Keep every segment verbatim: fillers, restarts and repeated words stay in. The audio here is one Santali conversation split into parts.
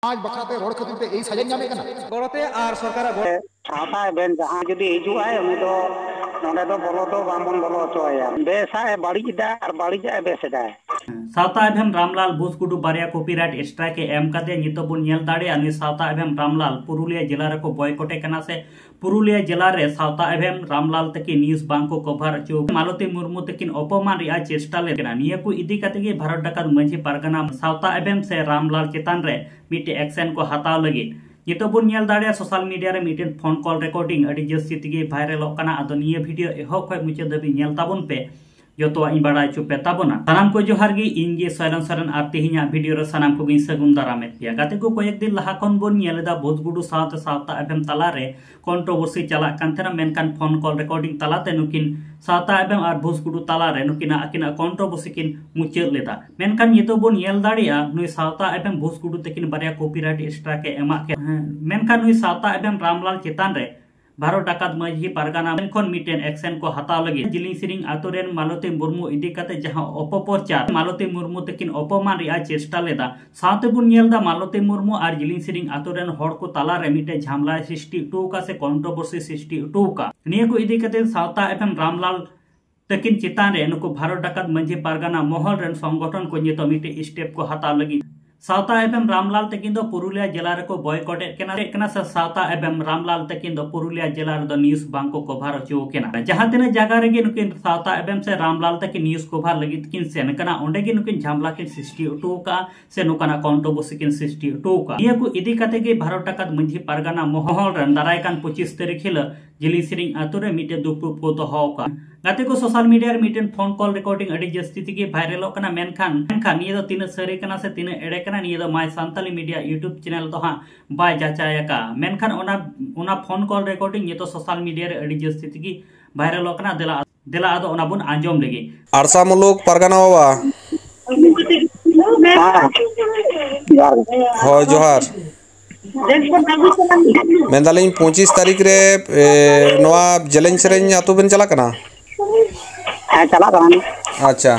ᱥᱚᱢᱟᱡᱽ ᱵᱟᱠᱷᱨᱟ ᱛᱮ ᱨᱚᱲ ᱠᱷᱟᱹᱛᱤᱨ ᱛᱮ ᱮᱭ ᱥᱟᱡᱟᱧ ᱧᱟᱢᱮᱫ ᱠᱟᱱᱟ᱾ ᱜᱚᱲᱚ ᱛᱮ ᱟᱨ ᱥᱚᱨᱠᱟᱨᱟᱜ ᱜᱚᱲᱚ᱾ ᱥᱟᱶᱛᱟ ᱮᱵᱷᱮᱱ ᱡᱟᱦᱟᱸᱭ ᱡᱩᱫᱤ ᱦᱤᱡᱩᱜ ᱟᱭ, ᱩᱱᱤ ᱫᱚ ᱱᱚᱰᱮ ᱫᱚ ᱵᱚᱞᱚ ᱫᱚ ᱵᱟᱝᱵᱚᱱ ᱵᱚᱞᱚ ᱦᱚᱪᱚ ᱟᱭᱟ᱾ ᱵᱮᱥᱟᱜ ᱮ ᱵᱟᱹᱲᱤᱡ ᱮᱫᱟ ᱟᱨ ᱵᱟᱹᱲᱤᱡᱟᱜ ᱮ ᱵᱮᱥ ᱮᱫᱟᱭ᱾ ᱥᱟᱶᱛᱟ ᱮᱵᱷᱮᱢ ᱨᱟᱢᱞᱟᱞ ᱵᱷᱩᱥᱜᱩᱰᱩ ᱵᱟᱨᱭᱟ ᱠᱚᱯᱤᱨᱟᱭᱤᱴ ᱥᱴᱨᱟᱭᱤᱠ ᱮ ᱮᱢ ᱠᱟᱫᱮᱭᱟ᱾ ᱱᱤᱛᱚᱜ ᱵᱚᱱ ᱧᱮᱞ ᱫᱟᱲᱮᱭᱟᱜᱼᱟ, ᱱᱩᱭ ᱥᱟᱶᱛᱟ ᱮᱵᱷᱮᱢ ᱨᱟᱢᱞᱟᱞ ᱯᱩᱨᱩᱞᱤᱭᱟᱹ ᱡᱮᱞᱟ ᱨᱮᱠᱚ ᱵᱚᱭᱠᱚᱴᱮ ᱠᱟᱱᱟ ᱥᱮ ᱯᱩᱨᱩᱞᱤᱭᱟᱹ ᱡᱮᱞᱟ ᱨᱮ ᱥᱟᱶᱛᱟ ᱮᱵᱷᱮᱢ ᱨᱟᱢᱞᱟᱞ ᱛᱟᱹᱠᱤᱱ ᱱᱤᱭᱩᱡᱽ ᱵᱟᱝ ᱠᱚ ᱠᱚᱵᱷᱟᱨ ᱦᱚᱪᱚ, ᱢᱟᱞᱚᱛᱤ ᱢᱩᱨᱢᱩ ᱛᱟᱹᱠᱤᱱ ᱚᱯᱚᱢᱟᱱ ᱨᱮᱭᱟᱜ ᱪᱮᱥᱴᱟ ᱞᱮᱫ ᱠᱟᱱᱟ᱾ ᱱᱤᱭᱟᱹ ᱠᱚ ᱤᱫᱤ ᱠᱟᱛᱮ ᱜᱮ ᱵᱷᱟᱨᱚᱛ ᱰᱟᱠᱟᱛ ᱢᱟᱹᱡᱷᱤ ᱯᱟᱨᱜᱟᱱᱟ ᱥᱟᱶᱛᱟ ᱮᱵᱷᱮᱢ ᱥᱮ ᱨᱟᱢᱞᱟᱞ ᱪᱮᱛᱟᱱ ᱨᱮ ᱢᱤᱫᱴᱮᱡ ᱮᱠᱥᱮᱱ ᱠᱚ ᱦᱟᱛᱟᱣ ᱞᱟᱹᱜᱤᱫ᱾ ᱱᱤᱛᱚᱜ ᱵᱚᱱ ᱧᱮᱞ ᱫᱟᱲᱮᱭᱟᱜᱼᱟ, ᱥᱳᱥᱟᱞ ᱢᱤᱰᱤᱭᱟ ᱨᱮ ᱢᱤᱫᱴᱮᱱ ᱯᱷᱳᱱ ᱠᱚᱞ ᱨᱮᱠᱚᱨᱰᱤᱝ ᱟᱹᱰᱤ ᱡᱟᱹᱥᱛᱤ ᱛᱮᱜᱮ ᱵᱷᱟᱭᱨᱟᱞᱚᱜ ᱠᱟᱱᱟ᱾ ᱟᱫᱚ ᱱᱤᱭᱟᱹ ᱵᱷᱤᱰᱤᱭᱳ ᱮᱦᱚᱵ ᱠᱷᱚᱱ ᱢᱩᱪᱟᱹᱫ ᱫᱷᱟᱹᱵᱤᱡ ᱧᱮᱞ ᱛᱟᱵᱚᱱ ᱯᱮ, ᱡᱚᱛᱚᱣᱟᱜ ᱤᱧ ᱵᱟᱲᱟᱭ ᱦᱚᱪᱚ ᱯᱮ ᱛᱟᱵᱚᱱᱟ᱾ ᱥᱟᱱᱟᱢ ᱠᱚ ᱡᱚᱦᱟᱨ ᱜᱮ, ᱤᱧ ᱜᱮ ᱥᱚᱭᱞᱚᱱ ᱥᱚᱨᱮᱱ ᱟᱨ ᱛᱮᱦᱮᱧᱟᱜ ᱵᱷᱤᱰᱤᱭᱳ ᱨᱮ ᱥᱟᱱᱟᱢ ᱠᱚᱜᱮᱧ ᱥᱟᱹᱜᱩᱱ ᱫᱟᱨᱟᱢᱮᱫ ᱯᱮᱭᱟ᱾ ᱜᱟᱛᱮ ᱠᱚ, ᱠᱚᱭᱮᱠ ᱫᱤᱱ ᱞᱟᱦᱟ ᱠᱷᱚᱱ ᱵᱚᱱ ᱧᱮᱞ ᱮᱫᱟ ᱵᱷᱩᱛᱜᱩᱰᱩ ᱥᱟᱶᱛᱮ ᱥᱟᱶᱛᱟ ᱮᱵᱷᱮᱢ ᱛᱟᱞᱟᱨᱮ ᱠᱚᱱᱴᱨᱳᱵᱷᱟᱨᱥᱤ ᱪᱟᱞᱟᱜ ᱠᱟᱱ ᱛᱟᱦᱮᱱᱟ, ᱢᱮᱱᱠᱷᱟᱱ ᱯᱷᱳᱱ ᱠᱚᱞ ᱨᱮᱠᱚᱨᱰᱤᱝ ᱛᱟᱞᱟᱛᱮ ᱱᱩᱠᱤᱱ ᱥᱟᱶᱛᱟ ᱮᱵᱷᱮᱢ ᱟᱨ ᱵᱷᱩᱥᱜᱩᱰᱩ ᱛᱟᱞᱟᱨᱮ ᱱᱩᱠᱤᱱᱟᱜ ᱟᱹᱠᱤᱱᱟᱜ ᱠᱚᱱᱴᱨᱳᱵᱷᱟᱨᱥᱤ ᱠᱤᱱ ᱢᱩᱪᱟᱹᱫ ᱞᱮᱫᱟ᱾ ᱢᱮᱱᱠᱷᱟᱱ ᱱᱤᱛᱚᱜ ᱵᱚᱱ ᱧᱮᱞ ᱫᱟᱲᱮᱭᱟᱜᱼᱟ, ᱱᱩᱭ ᱥᱟᱶᱛᱟ ᱮᱵᱷᱮᱢ ᱵᱷᱩᱥᱜᱩᱰᱩ ᱛᱟᱹᱠᱤᱱ ᱵᱟᱨᱭᱟ ᱠᱚᱯᱤᱨᱟᱭᱤᱴ ᱥᱴᱨᱟᱭᱤᱠ ᱮ ᱮᱢᱟᱜ ᱠᱤᱱᱟ᱾ ᱦᱮᱸ, ᱢᱮᱱᱠᱷᱟᱱ ᱱᱩᱭ ᱥᱟᱶᱛᱟ ᱮᱵᱷᱮᱢ ᱨᱟᱢᱞᱟᱞ ᱪᱮᱛᱟᱱ ᱨᱮ ᱵᱷᱟᱨᱚᱛ ᱰᱟᱠᱟᱛ ᱢᱟᱹᱡᱷᱤ ᱯᱟᱨᱜᱟᱱᱟ ᱴᱷᱮᱱ ᱠᱷᱚᱱ ᱢᱤᱫᱴᱮᱱ ᱮᱠᱥᱮᱱ ᱠᱚ ᱦᱟᱛᱟᱣ ᱞᱟᱹᱜᱤᱫ ᱡᱤᱞᱤᱧ ᱥᱮᱨᱮᱧ ᱟᱛᱳ ᱨᱮᱱ ᱢᱟᱞᱚᱛᱤ ᱢᱩᱨᱢᱩ ᱤᱫᱤ ᱠᱟᱛᱮ ᱡᱟᱦᱟᱸ ᱚᱯᱚᱯᱨᱚᱪᱟᱨ, ᱢᱟᱞᱚᱛᱤ ᱢᱩᱨᱢᱩ ᱛᱟᱹᱠᱤᱱ ᱚᱯᱚᱢᱟᱱ ᱨᱮᱭᱟᱜ ᱪᱮᱥᱴᱟ ᱞᱮᱫᱟ᱾ ᱥᱟᱶᱛᱮ ᱵᱚᱱ ᱧᱮᱞ ᱮᱫᱟ ᱢᱟᱞᱚᱛᱤ ᱢᱩᱨᱢᱩ ᱟᱨ ᱡᱤᱞᱤᱧ ᱥᱮᱨᱮᱧ ᱟᱛᱳ ᱨᱮᱱ ᱦᱚᱲ ᱠᱚ ᱛᱟᱞᱟᱨᱮ ᱢᱤᱫᱴᱮᱱ ᱡᱷᱟᱢᱞᱟᱭ ᱥᱨᱤᱥᱴᱤ ᱦᱚᱴᱚ ᱟᱠᱟᱫ ᱥᱮ ᱠᱚᱱᱴᱨᱳᱵᱷᱟᱨᱥᱤ ᱥᱨᱤᱥᱴᱤ ᱦᱚᱴᱚ ᱟᱠᱟᱫ᱾ ᱱᱤᱭᱟᱹ ᱠᱚ ᱤᱫᱤ ᱠᱟᱛᱮ ᱥᱟᱶᱛᱟ ᱮᱵᱷᱮᱢ ᱨᱟᱢᱞᱟᱞ ᱛᱟᱹᱠᱤᱱ ᱪᱮᱛᱟᱱ ᱨᱮ ᱱᱩᱠᱩ ᱵᱷᱟᱨᱚᱛ ᱰᱟᱠᱟᱛ ᱢᱟᱹᱡᱷᱤ ᱯᱟᱨᱜᱟᱱᱟ ᱢᱚᱦᱚᱞ ᱨᱮᱱ ᱥᱚᱝᱜᱚᱴᱷᱚᱱ ᱠᱚ ᱱᱤᱛᱚᱜ ᱢᱤᱫᱴᱮᱡ ᱥᱴᱮᱯ ᱠᱚ ᱦᱟᱛᱟᱣ ᱞᱟᱹᱜᱤᱫ᱾ ᱥᱟᱶᱛᱟ ᱮᱵᱷᱮᱢ ᱨᱟᱢᱞᱟᱞ ᱛᱟᱹᱠᱤᱱ ᱫᱚ ᱯᱩᱨᱩᱞᱤᱭᱟᱹ ᱡᱮᱞᱟ ᱨᱮᱠᱚ ᱵᱚᱭᱠᱚᱴ ᱮᱫ ᱠᱟᱱᱟ, ᱠᱟᱱᱟ ᱥᱮ ᱥᱟᱶᱛᱟ ᱮᱵᱷᱮᱢ ᱨᱟᱢᱞᱟᱞ ᱛᱟᱹᱠᱤᱱ ᱫᱚ ᱯᱩᱨᱩᱞᱤᱭᱟᱹ ᱡᱮᱞᱟ ᱨᱮᱫᱚ ᱱᱤᱭᱩᱡᱽ ᱵᱟᱝ ᱠᱚ ᱠᱚᱵᱷᱟᱨ ᱦᱚᱪᱚ ᱟᱠᱟᱱᱟ᱾ ᱡᱟᱦᱟᱸ ᱛᱤᱱᱟᱹᱜ ᱡᱟᱭᱜᱟ ᱨᱮᱜᱮ ᱱᱩᱠᱤᱱ ᱥᱟᱶᱛᱟ ᱮᱵᱷᱮᱢ ᱥᱮ ᱨᱟᱢᱞᱟᱞ ᱛᱟᱹᱠᱤᱱ ᱱᱤᱭᱩᱡᱽ ᱠᱚᱵᱷᱟᱨ ᱞᱟᱹᱜᱤᱫ ᱠᱤᱱ ᱥᱮᱱ ᱠᱟᱱᱟ, ᱚᱸᱰᱮ ᱜᱮ ᱱᱩᱠᱤᱱ ᱡᱷᱟᱢᱞᱟ ᱠᱤᱱ ᱥᱨᱤᱥᱴᱤ ᱦᱚᱴᱚ ᱟᱠᱟᱫᱼᱟ ᱥᱮ ᱱᱚᱝᱠᱟᱱᱟᱜ ᱠᱚᱱᱴᱨᱳᱵᱷᱟᱨᱥᱤ ᱠᱤᱱ ᱥᱨᱤᱥᱴᱤ ᱦᱚᱴᱚ ᱟᱠᱟᱫᱼᱟ᱾ ᱱᱤᱭᱟᱹ ᱠᱚ ᱤᱫᱤ ᱠᱟᱛᱮ ᱜᱮ ᱵᱷᱟᱨᱚᱛ ᱰᱟᱠᱟᱛ ᱢᱟᱹᱡᱷᱤ ᱯᱟᱨᱜᱟᱱᱟ ᱢᱚᱦᱚᱞ ᱨᱮᱱ ᱫᱟᱨᱟᱭ ᱠᱟᱱ ᱯᱚᱸᱪᱤᱥ ᱛᱟᱹᱨᱤᱠᱷ ᱦᱤᱞᱳᱜ ᱡᱤᱞᱤᱧ ᱥᱮᱨᱮᱧ ᱟᱛᱳ ᱨᱮ ᱢᱤᱫᱴᱮᱡ ᱫᱩᱯᱲᱩᱵ ᱠᱚ ᱫᱚᱦᱚ ᱟᱠᱟᱫᱼᱟ᱾ ᱜᱟᱛᱮ ᱠᱚ, ᱥᱳᱥᱟᱞ ᱢᱤᱰᱤᱭᱟ ᱨᱮ ᱢᱤᱫᱴᱮᱱ ᱯᱷᱳᱱ ᱠᱚᱞ ᱨᱮᱠᱚᱨᱰᱤᱝ ᱟᱹᱰᱤ ᱡᱟᱹᱥᱛᱤ ᱛᱮᱜᱮ ᱵᱷᱟᱭᱨᱟᱞᱚᱜ ᱠᱟᱱᱟ, ᱢᱮᱱᱠᱷᱟᱱ, ᱢᱮᱱᱠᱷᱟᱱ ᱱᱤᱭᱟᱹ ᱫᱚ ᱛᱤᱱᱟᱹᱜ ᱥᱟᱹᱨᱤ ᱠᱟᱱᱟ ᱥᱮ ᱛᱤᱱᱟᱹᱜ ᱮᱲᱮ ᱠᱟᱱᱟ, ᱱᱤᱭᱟᱹ ᱫᱚ My Santali Media YouTube channel ᱫᱚ ᱦᱟᱸᱜ ᱵᱟᱭ ᱡᱟᱪᱟᱭ ᱟᱠᱟᱫᱼᱟ᱾ ᱢᱮᱱᱠᱷᱟᱱ ᱚᱱᱟ, ᱚᱱᱟ ᱯᱷᱳᱱ ᱠᱚᱞ ᱨᱮᱠᱚᱨᱰᱤᱝ ᱱᱤᱛᱚᱜ ᱥᱳᱥᱟᱞ ᱢᱤᱰᱤᱭᱟ ᱨᱮ ᱟᱹᱰᱤ ᱡᱟᱹᱥᱛᱤ ᱛᱮᱜᱮ ᱵᱷᱟᱭᱨᱟᱞᱚᱜ ᱠᱟᱱᱟ᱾ ᱫᱮᱞᱟ, ᱫᱮᱞᱟ ᱟᱫᱚ ᱚᱱᱟ ᱵᱚᱱ ᱟᱸᱡᱚᱢ ᱞᱮᱜᱮ᱾ ᱟᱲᱥᱟ ᱢᱩᱞᱩᱠ ᱯᱟᱨᱜᱟᱱᱟ ᱵᱟᱵᱟ᱾ ᱦᱮᱸ, ᱡᱚᱦᱟᱨ ᱜᱮ᱾ ᱦᱳᱭ, ᱡᱚᱦᱟᱨ᱾ ᱢᱮᱱᱫᱟᱞᱤᱧ, ᱯᱚᱸᱪᱤᱥ ᱛᱟᱹᱨᱤᱠᱷ ᱨᱮ, ᱮ, ᱱᱚᱣᱟ ᱡᱮᱞᱮᱧ ᱥᱮᱨᱮᱧ ᱟᱹᱛᱩ ᱵᱮᱱ ᱪᱟᱞᱟᱜ ᱠᱟᱱᱟ? ᱦᱮᱸ, ᱪᱟᱞᱟᱜ ᱠᱟᱱᱟ᱾ ᱟᱪᱪᱷᱟ,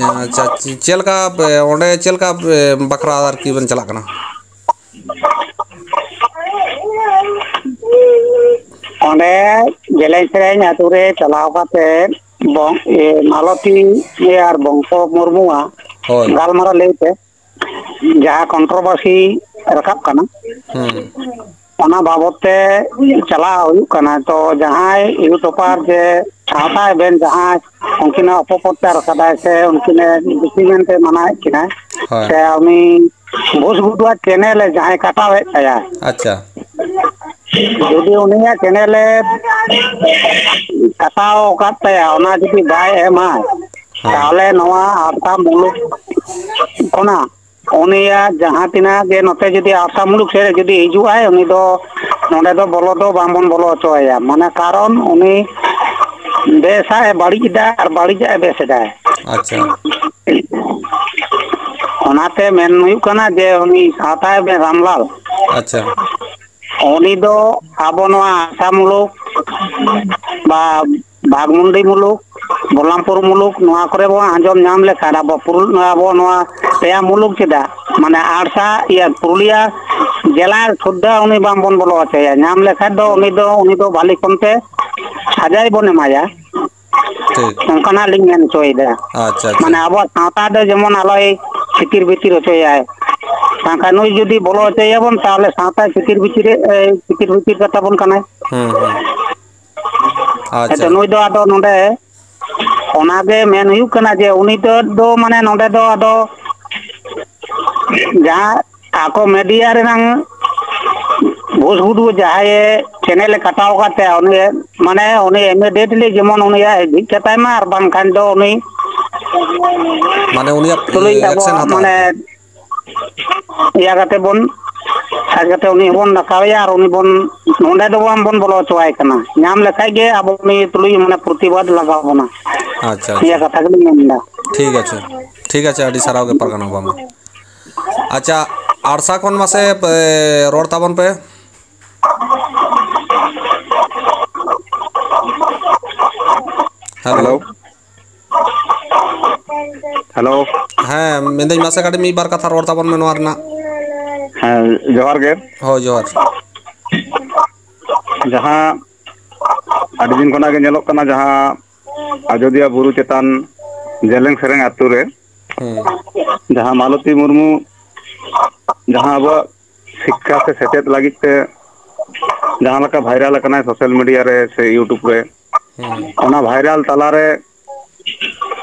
ᱟᱪᱪᱷᱟ, ᱪᱮ-, ᱪᱮᱫ ᱞᱮᱠᱟ ᱯᱮ, ᱚᱸᱰᱮ ᱪᱮᱫ ᱞᱮᱠᱟ ᱯᱮ ᱵᱟᱠᱷᱨᱟ ᱟᱨᱠᱤ ᱵᱮᱱ ᱪᱟᱞᱟᱜ ᱠᱟᱱᱟ? ᱚᱸᱰᱮ ᱡᱮᱞᱮᱧ ᱥᱮᱨᱮᱧ ᱟᱹᱛᱩ ᱨᱮ ᱪᱟᱞᱟᱣ ᱠᱟᱛᱮ ᱵᱚᱝ-, ᱮ, ᱢᱟᱞᱚᱛᱤ ᱟᱨ ᱵᱚᱝᱥᱚ ᱢᱩᱨᱢᱩᱣᱟᱜ ᱦᱳᱭ᱾ ᱜᱟᱞᱢᱟᱨᱟᱣ ᱞᱟᱹᱭᱛᱮ ᱡᱟᱦᱟᱸ ᱠᱚᱱᱴᱨᱳᱵᱷᱟᱨᱥᱤ ᱨᱟᱠᱟᱵ ᱠᱟᱱᱟ, ᱦᱩᱸ᱾ ᱚᱱᱟ ᱵᱟᱵᱚᱛ ᱛᱮ ᱪᱟᱞᱟᱣ ᱦᱩᱭᱩᱜ ᱠᱟᱱᱟ᱾ ᱛᱚ ᱡᱟᱦᱟᱸᱭ ᱤᱭᱩᱴᱩᱵᱟᱨ ᱡᱮ ᱥᱟᱶᱛᱟ ᱮᱵᱷᱮᱱ ᱡᱟᱦᱟᱸᱭ ᱩᱱᱠᱤᱱᱟᱜ ᱚᱯᱚᱯᱨᱚᱪᱟᱨ ᱠᱟᱫᱟᱭ ᱥᱮ ᱩᱱᱠᱤᱱᱮ ᱫᱩᱥᱤ ᱢᱮᱱᱛᱮ ᱢᱟᱱᱟᱣᱮᱫ ᱠᱤᱱᱟᱭ, ᱦᱳᱭ᱾ ᱥᱮ ᱩᱱᱤ ᱵᱷᱩᱥ ᱜᱩᱰᱩᱣᱟᱜ ᱪᱮᱱᱮᱞ ᱮ ᱡᱟᱦᱟᱸᱭ ᱠᱟᱴᱟᱣᱮᱫ ᱛᱟᱭᱟ, ᱟᱪᱪᱷᱟ᱾ ᱡᱩᱫᱤ ᱩᱱᱤᱭᱟᱜ ᱪᱮᱱᱮᱞ ᱮ ᱠᱟᱴᱟᱣ ᱟᱠᱟᱫ ᱛᱟᱭᱟ, ᱚᱱᱟ ᱡᱩᱫᱤ ᱵᱟᱭ ᱮᱢᱟ, ᱦᱮᱸ᱾ ᱛᱟᱦᱚᱞᱮ ᱱᱚᱣᱟ ᱟᱥᱟ ᱢᱩᱞᱩᱠ ᱠᱷᱚᱱᱟᱜ ᱩᱱᱤᱭᱟᱜ ᱡᱟᱦᱟᱸ ᱛᱤᱱᱟᱹᱜ ᱜᱮ ᱱᱚᱛᱮ ᱡᱩᱫᱤ ᱟᱥᱟ ᱢᱩᱞᱩᱠ ᱥᱮᱫ ᱡᱩᱫᱤ ᱦᱤᱡᱩᱜ ᱟᱭ, ᱩᱱᱤ ᱫᱚ ᱱᱚᱰᱮ ᱫᱚ ᱵᱚᱞᱚ ᱫᱚ ᱵᱟᱝᱵᱚᱱ ᱵᱚᱞᱚ ᱦᱚᱪᱚ ᱟᱭᱟ᱾ ᱢᱟᱱᱮ ᱠᱟᱨᱚᱱ ᱩᱱᱤ ᱵᱮᱥᱟᱜ ᱮ ᱵᱟᱹᱲᱤᱡ ᱮᱫᱟ ᱟᱨ ᱵᱟᱹᱲᱤᱡᱟᱜ ᱮ ᱵᱮᱥ ᱮᱫᱟᱭ᱾ ᱟᱪᱪᱷᱟ᱾ ᱚᱱᱟᱛᱮ ᱢᱮᱱ ᱦᱩᱭᱩᱜ ᱠᱟᱱᱟ ᱡᱮ ᱩᱱᱤ ᱥᱟᱶᱛᱟ ᱮᱵᱷᱮᱱ ᱨᱟᱢᱞᱟᱞ, ᱟᱪᱪᱷᱟ᱾ ᱩᱱᱤ ᱫᱚ ᱟᱵᱚ ᱱᱚᱣᱟ ᱟᱥᱟ ᱢᱩᱞᱩᱠ ᱵᱟ ᱵᱟᱜᱽᱢᱩᱱᱰᱤ ᱢᱩᱞᱩᱠ, ᱵᱚᱞᱞᱟᱢᱯᱩᱨ ᱢᱩᱞᱩᱠ, ᱱᱚᱣᱟ ᱠᱚᱨᱮ ᱵᱚᱱ ᱟᱸᱡᱚᱢ ᱧᱟᱢ ᱞᱮᱠᱷᱟᱱ ᱟᱵᱚ ᱯᱩᱨᱩᱞ-, ᱟᱵᱚ ᱱᱚᱣᱟ ᱯᱮᱭᱟ ᱢᱩᱞᱩᱠ ᱪᱮᱫᱟᱜ, ᱢᱟᱱᱮ ᱟᱲᱥᱟ, ᱤᱭᱟᱹ, ᱯᱩᱨᱩᱞᱤᱭᱟ ᱡᱮᱞᱟ ᱥᱩᱫᱽᱫᱷᱟ ᱩᱱᱤ ᱵᱟᱝᱵᱚᱱ ᱵᱚᱞᱚ ᱦᱚᱪᱚᱭᱟ᱾ ᱧᱟᱢ ᱞᱮᱠᱷᱟᱱ ᱫᱚ ᱩᱱᱤ ᱫᱚ, ᱩᱱᱤ ᱫᱚ ᱵᱷᱟᱞᱤ ᱠᱚᱱᱛᱮ ᱥᱟᱡᱟᱭ ᱵᱚᱱ ᱮᱢᱟᱭᱟ᱾ ᱴᱷᱤᱠ᱾ ᱚᱱᱠᱟᱱᱟᱜ ᱞᱤᱧ ᱢᱮᱱ ᱦᱚᱪᱚᱭᱮᱫᱟ᱾ ᱟᱪᱪᱷᱟ, ᱟᱪᱪᱷᱟ᱾ ᱢᱟᱱᱮ ᱟᱵᱚᱣᱟᱜ ᱥᱟᱶᱛᱟ ᱫᱚ ᱡᱮᱢᱚᱱ ᱟᱞᱚᱭ ᱪᱷᱤᱛᱤᱨ ᱵᱷᱤᱛᱤᱨ ᱦᱚᱪᱚᱭᱟᱭ᱾ ᱵᱟᱝᱠᱷᱟᱱ ᱱᱩᱭ ᱡᱩᱫᱤ ᱵᱚᱞᱚ ᱦᱚᱪᱚᱭᱮᱭᱟᱵᱚᱱ, ᱛᱟᱦᱚᱞᱮ ᱥᱟᱶᱛᱟ ᱪᱷᱤᱛᱤᱨ ᱵᱷᱤᱛᱤᱨ, ᱮ, ᱪᱷᱤᱛᱤᱨ ᱵᱷᱤᱛᱤᱨ ᱠᱟᱛᱟ ᱵᱚᱱ ᱠᱟᱱᱟᱭ᱾ ᱦᱩᱸ, ᱦᱩᱸ᱾ ᱟᱪᱪᱷᱟ᱾ ᱦᱮᱸᱛᱚ, ᱱᱩᱭ ᱫᱚ ᱟᱫᱚ ᱱᱚᱰᱮ ᱚᱱᱟᱜᱮ ᱢᱮᱱ ᱦᱩᱭᱩᱜ ᱠᱟᱱᱟ ᱡᱮ ᱩᱱᱤ ᱫᱚ, ᱫᱚ ᱢᱟᱱᱮ ᱱᱚᱰᱮ ᱫᱚ ᱟᱫᱚ ᱡᱟᱦᱟᱸ ᱟᱠᱚ ᱢᱤᱰᱤᱭᱟ ᱨᱮᱱᱟᱝ ᱵᱷᱩᱥ ᱜᱩᱰᱩ ᱡᱟᱦᱟᱸᱭᱮ ᱪᱮᱱᱮᱞᱮ ᱠᱟᱴᱟᱣ ᱟᱠᱟᱫ ᱛᱟᱭᱟ, ᱩᱱᱤ ᱢᱟᱱᱮ ᱩᱱᱤ ᱤᱢᱤᱰᱤᱭᱮᱴᱞᱤ ᱡᱮᱢᱚᱱ ᱩᱱᱤᱭᱟᱜ ᱡᱷᱤᱡ ᱠᱟᱛᱟᱭ ᱢᱟ, ᱟᱨ ᱵᱟᱝᱠᱷᱟᱱ ᱫᱚ ᱩᱱᱤ ᱢᱟᱱᱮ ᱩᱱᱤᱭᱟᱜ ᱛᱩᱞᱩᱡ ᱤᱭᱟᱹ, ᱮᱠᱥᱮᱱ ᱟᱵᱚᱣᱟᱜ ᱦᱟᱛᱟᱣ ᱢᱟᱱᱮ ᱟᱠᱚ᱾ ᱤᱭᱟᱹ ᱠᱟᱛᱮ ᱵᱚᱱ ᱥᱟᱡ ᱠᱟᱛᱮ ᱩᱱᱤ ᱦᱚᱸᱵᱚᱱ ᱰᱟᱠᱟᱣᱮᱭᱟ ᱟᱨ ᱩᱱᱤ ᱵᱚᱱ ᱱᱚᱸᱰᱮ ᱫᱚ ᱵᱟᱝ ᱵᱚᱱ ᱵᱚᱞᱚ ᱦᱚᱪᱚᱣᱟᱭ ᱠᱟᱱᱟ᱾ ᱧᱟᱢ ᱞᱮᱠᱷᱟᱡ ᱜᱮ ᱟᱵᱚ ᱩᱱᱤ ᱛᱩᱞᱩᱡ ᱢᱟᱱᱮ ᱯᱨᱚᱛᱤᱵᱟᱫ ᱞᱟᱜᱟᱣ ᱵᱚᱱᱟ᱾ ᱟᱪᱪᱷᱟ, ᱱᱤᱭᱟᱹ ᱟᱪᱪᱷᱟ᱾ ᱠᱟᱛᱷᱟ ᱜᱮᱞᱤᱧ ᱢᱮᱱ ᱮᱫᱟ᱾ ᱴᱷᱤᱠ ᱟᱪᱷᱮ, ᱴᱷᱤᱠ ᱟᱪᱷᱮ, ᱟᱹᱰᱤ ᱥᱟᱨᱦᱟᱣ ᱜᱮ ᱯᱟᱨᱜᱟᱱᱟ ᱵᱟᱵᱟ᱾ ᱟᱪᱪᱷᱟ, ᱟᱲᱥᱟ ᱠᱷᱚᱱ ᱢᱟᱥᱮ ᱯᱮ ᱨᱚᱲ ᱛᱟᱵᱚᱱ ᱯᱮ᱾ ᱦᱮᱞᱳ᱾ ᱦᱮᱞᱳ᱾ ᱦᱮᱞᱳ᱾ ᱦᱮᱸ, ᱢᱮᱱᱫᱟᱹᱧ, ᱢᱟᱥᱮ ᱠᱟᱹᱴᱤᱡ ᱢᱤᱫ ᱵᱟᱨ ᱠᱟᱛᱷᱟ ᱨᱚᱲ ᱛᱟᱵᱚᱱ ᱢᱮ ᱱᱚᱣᱟ ᱨᱮᱱᱟᱜ᱾ ᱦᱮᱸ, ᱡᱚᱦᱟᱨ ᱜᱮ᱾ ᱦᱳᱭ, ᱡᱚᱦᱟᱨ᱾ ᱡᱟᱦᱟᱸ ᱟᱹᱰᱤ ᱫᱤᱱ ᱠᱷᱚᱱᱟᱜ ᱜᱮ ᱧᱮᱞᱚᱜ ᱠᱟᱱᱟ, ᱡᱟᱦᱟᱸ ᱟᱡᱚᱫᱤᱭᱟᱹ ᱵᱩᱨᱩ ᱪᱮᱛᱟᱱ ᱡᱮᱞᱮᱧ ᱥᱮᱨᱮᱧ ᱟᱹᱛᱩ ᱨᱮ ᱦᱩᱸ᱾ ᱡᱟᱦᱟᱸ ᱢᱟᱞᱚᱛᱤ ᱢᱩᱨᱢᱩ, ᱡᱟᱦᱟᱸ ᱟᱵᱚᱣᱟᱜ ᱥᱤᱠᱠᱷᱟ ᱥᱮ ᱥᱮᱪᱮᱫ ᱞᱟᱹᱜᱤᱫ ᱛᱮ ᱡᱟᱦᱟᱸ ᱞᱮᱠᱟ ᱵᱷᱟᱭᱨᱟᱞ ᱟᱠᱟᱱᱟᱭ ᱥᱳᱥᱟᱞ ᱢᱤᱰᱤᱭᱟ ᱨᱮ ᱥᱮ ᱤᱭᱩᱴᱩᱵᱽ ᱨᱮ, ᱦᱩᱸ᱾ ᱚᱱᱟ ᱵᱷᱟᱭᱨᱟᱞ ᱛᱟᱞᱟᱨᱮ